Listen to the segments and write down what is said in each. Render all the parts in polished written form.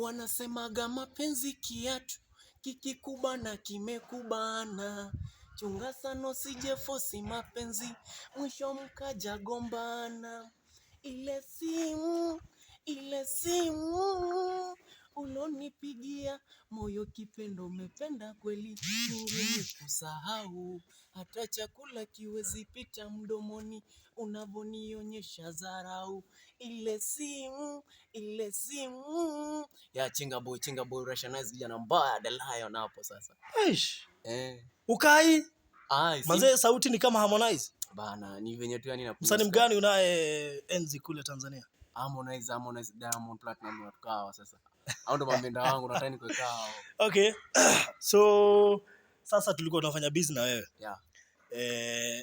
Wanasemaga mapenzi kiatu kikikubana kimekubana. Chunga sana usije fosi mapenzi, mwisho mkaja gombana. Ile simu ulonipigia, moyo kipendo umependa kweli, ni ngumu kusahau. Hata chakula kiwezi pita mdomoni, unavonionyesha dharau. Ile simu ya Chinga Boy, Chinga Boy, Russianize, kijana mbaya, the lion hapo sasa. Aish. Eh. Ukai Ah, si manze, sauti ni kama Harmonize. Bana, ni venye tu yani na Msanii mgani unaye enzi kule Tanzania? Harmonize, Harmonize, Diamond Platnumz, watu kawa sasa. Hao ndo mapenda wangu, nataka nikuwe kao. Okay. So sasa tulikuwa tunafanya business na wewe. Yeah.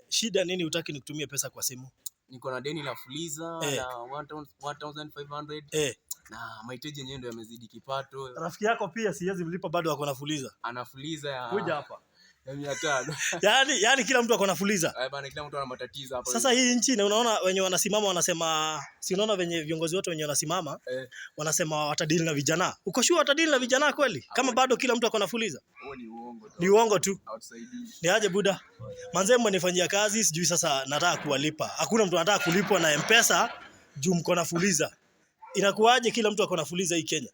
Shida nini hutaki nikutumie pesa kwa simu? Niko na deni la Fuliza la 1500 na mahitaji yenyewe ndio yamezidi kipato. Rafiki yako pia siwezi mlipa bado ako na Fuliza. Anafuliza ya Kuja hapa. ya 500. Yaani kila mtu ako na Fuliza. Ay bana, kila mtu ana matatizo hapa. Sasa hii nchi na unaona wenye wanasimama wanasema, si unaona venye viongozi wote wenye wanasimama wanasema watadili na vijana. Uko sure watadili na vijana kweli? Kama bado kila mtu ako na Fuliza? Huo ni uongo tu. Ni uongo tu. Hawatusaidii. Ni aje buda? Manze mmenifanyia kazi, sijui sasa nataka kuwalipa. Hakuna mtu anataka kulipwa na M-Pesa juu mko na Fuliza. Inakuwaje kila mtu ako na Fuliza hii Kenya?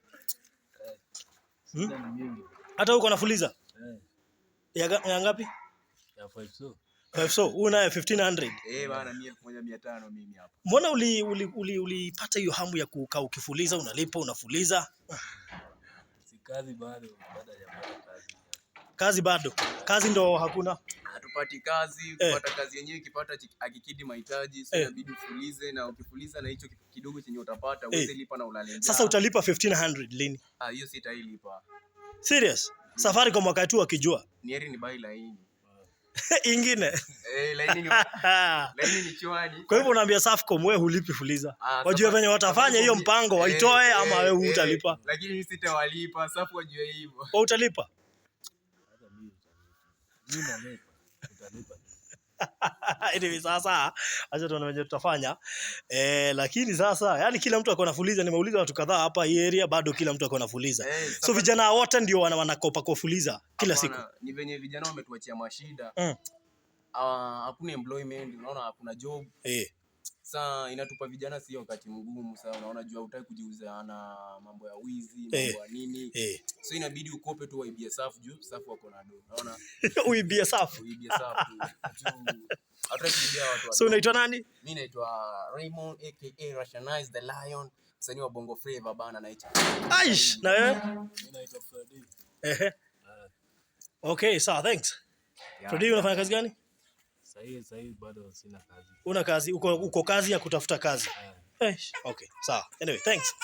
Shida ni mingi. Hata uko na Fuliza? Eh, Ya ngapi? ya 5 so. 5 so, huyu naye 1500. Eh bana, mimi 1500 mimi hapa. Mbona ulipata hiyo hamu ya kukaa ukifuliza, unalipa, unafuliza? Si kazi bado, bado hajapata kazi. Kazi bado. Kazi ndo hakuna. Hatupati kazi, ukipata kazi yenyewe ukipata akikidi mahitaji, so inabidi ufulize, na ukifuliza na hicho kidogo chenye utapata uweze lipa na ulale njaa. Sasa utalipa 1500 lini? Ah, hiyo sitailipa. Serious? Safaricom wakati wakijua. Ni heri ni buy laini. Ingine. Eh, laini ni chwani. Kwa hivyo unaambia Safaricom wewe hulipi Fuliza. Ah, Wajue venye watafanya hiyo mpango waitoe ama wewe hutalipa. Lakini mimi sitawalipa, safu wajue hivyo. Wewe utalipa? Hata mimi utalipa. Mimi nalipa. Utalipa. Anyway, sasa acha tuone venye tutafanya. Lakini sasa yani kila mtu ako na Fuliza, nimeuliza watu kadhaa hapa hii area bado kila mtu ako na Fuliza. So vijana wote ndio wanakopa kwa Fuliza kila siku. Hapana, ni venye vijana wametuachia mashida. Ah, hakuna employment, unaona hakuna job. Saa inatupa vijana si wakati mgumu saa, unaona juu hutaki kujiuza na mambo ya wizi, mambo ya nini. So inabidi ukope tu waibie safu juu safu wako na do. Unaona? Uibie safu. Uibie safu juu hatutaki kuibia watu. So unaitwa nani? Mimi naitwa Raymond aka Russianize the Lion, msanii wa Bongo Flava bana naita. Aish, na wewe? Mimi naitwa Freddy. Ehe. Okay, sawa, thanks. Yeah. Freddy, unafanya kazi gani? Sahii bado sina kazi. Una kazi, uko kazi ya kutafuta kazi. Eh. Okay, sawa. Anyway, thanks.